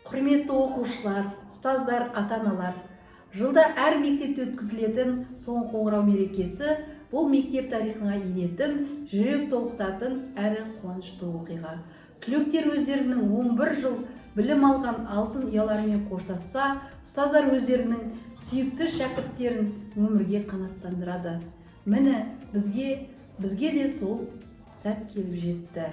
Құрметті оқушылар, ұстаздар, ата-аналар! Жылда әр мектепте өткізілетін соңғы қоңырау мерекесі – бұл мектеп тарихына енетін, жүрек толқытатын әрі қуанышты оқиға. Түлектер өздерінің 11 жыл білім алған алтын ұяларымен қоштасса, ұстаздар өздерінің сүйікті шәкірттерін өмірге қанаттандырады. Міне, бізге де сол сәт келіп жетті.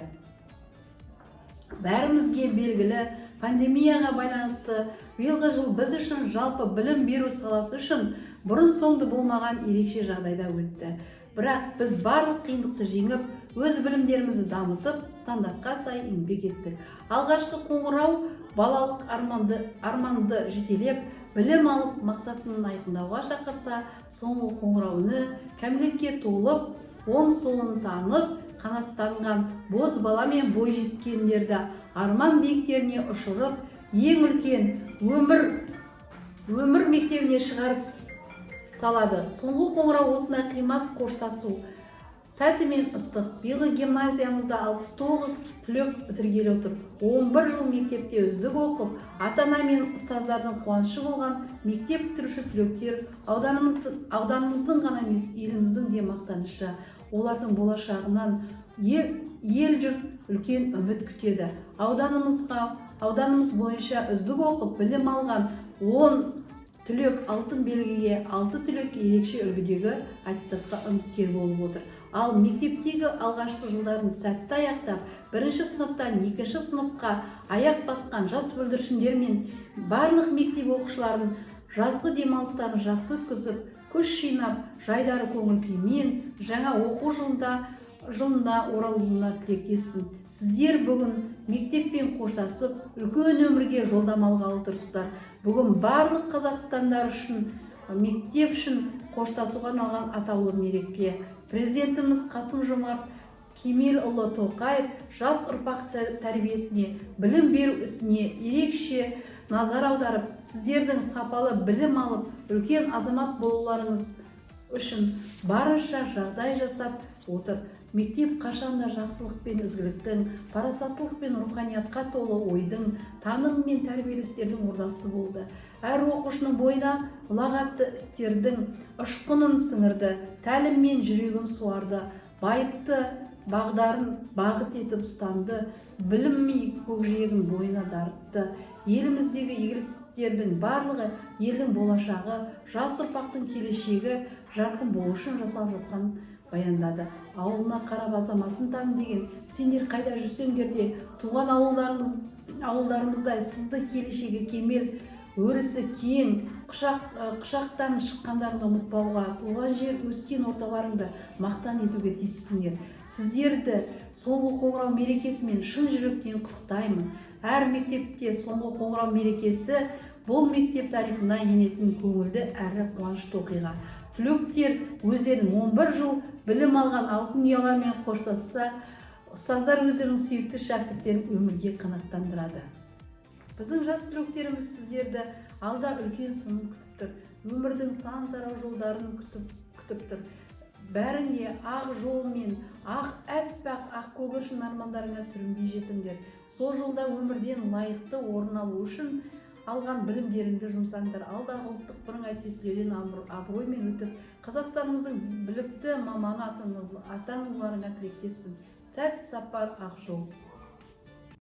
Бәрімізге белгілі, пандемияға байланысты биылғы жыл біз үшін, жалпы білім беру саласы үшін бұрын соңды болмаған ерекше жағдайда өтті. Бірақ біз барлық қиындықты жеңіп, өз білімдерімізді дамытып, стандартқа сай еңбек еттік. Алғашқы қоңырау балалық арманды жетелеп, білім алып, мақсатын айқындауға шақырса, соңғы қоңырау үні кәмелетке толып, оң солын танып, қанаттанған боз бала мен бойжеткендерді арман биіктеріне ұшырып, ең үлкен өмір мектебіне шығарып салады. Соңғы қоңырау осындай қимас қоштасу сәтімен ыстық. Биылғы гимназиямызда 69 түлек бітіргелі отыр. 11 жыл мектепте үздік оқып, ата ана мен ұстаздардың қуанышы болған мектеп бітіруші түлектер ауданымыздың ғана емес, еліміздің де мақтанышы. Олардың болашағынан ел жұрт үлкен үміт күтеді. Ауданымыз бойынша үздік оқып білім алған 10 түлек алтын белгіге, алты түлек ерекше үлгідегі аттестатқа үміткер болып отыр. Ал мектептегі алғашқы жылдарын сәтті аяқтап, бірінші сыныптан екінші сыныпқа аяқ басқан жас бүлдіршіндер мен барлық мектеп оқушыларын жазғы демалыстарын жақсы өткізіп, күш жинап, жайдары көңіл күймен жаңа оқу жылына оралуына тілектеспін. Сіздер бүгін мектеппен қоштасып, үлкен өмірге жолдама алғалы тұрсыздар. Бүгін барлық қазақстандар үшін, мектеп үшін қоштасуға арналған атаулы мереке. Президентіміз Қасым Жомарт Кемелұлы Тоқаев жас ұрпақ тәрбиесіне, білім беру ісіне ерекше назар аударып, сіздердің сапалы білім алып, үлкен азамат болуларыңыз үшін барынша жағдай жасап отыр. Мектеп қашанда жақсылық пен ізгіліктің, парасаттылық пен руханиятқа толы ойдың, таным мен тәрбиелі істердің ордасы болды. Әр оқушының бойына ұлағатты істердің ұшқынын сіңірді, тәлім мен жүрегін суарды, байыпты бағдарын бағыт етіп ұстанды, білім көкжиегін бойына дарытты. Еліміздегі игіліктердің барлығы елдің болашағы, жас ұрпақтың келешегі жарқын болу үшін жасалып жатқанын баяндады. «Ауылына қарап азаматын таны» деген, сендер қайда жүрсеңдер де, туған ауылдарымыздай сынды келешегі кемел, өрісі кең құшақтан шыққандарыңды ұмытпауға, туған жер, өскен орталарыңды мақтан етуге тиіссіңдер. Сіздерді соңғы қоңырау мерекесімен шын жүректен құттықтаймын. Әр мектепте соңғы қоңырау мерекесі – бұл мектеп тарихына енетін көңілді әрі қуанышты оқиға. Түлектер өздерінің 11 жыл білім алған алтын ұялармен қоштасса, ұстаздар өздерінің сүйікті шәкірттерін өмірге қанаттандырады. Біздің жас түлектеріміз, сіздерді алда үлкен сын күтіп тұр, өмірдің сан тарау жолдарын күтіп тұр. Бәріңе ақ жол мен аппақ ақ көгершін армандарыңа сүрінбей жетіңдер. Сол жолда өмірден лайықты орын алу үшін алған білімдеріңді жұмсаңдар. Алдағы ұлттық бірыңғай тестілеуден абыроймен өтіп, Қазақстанымыздың білікті маманы атануларыңа тілектеспін. Сәт сапар, ақ жол!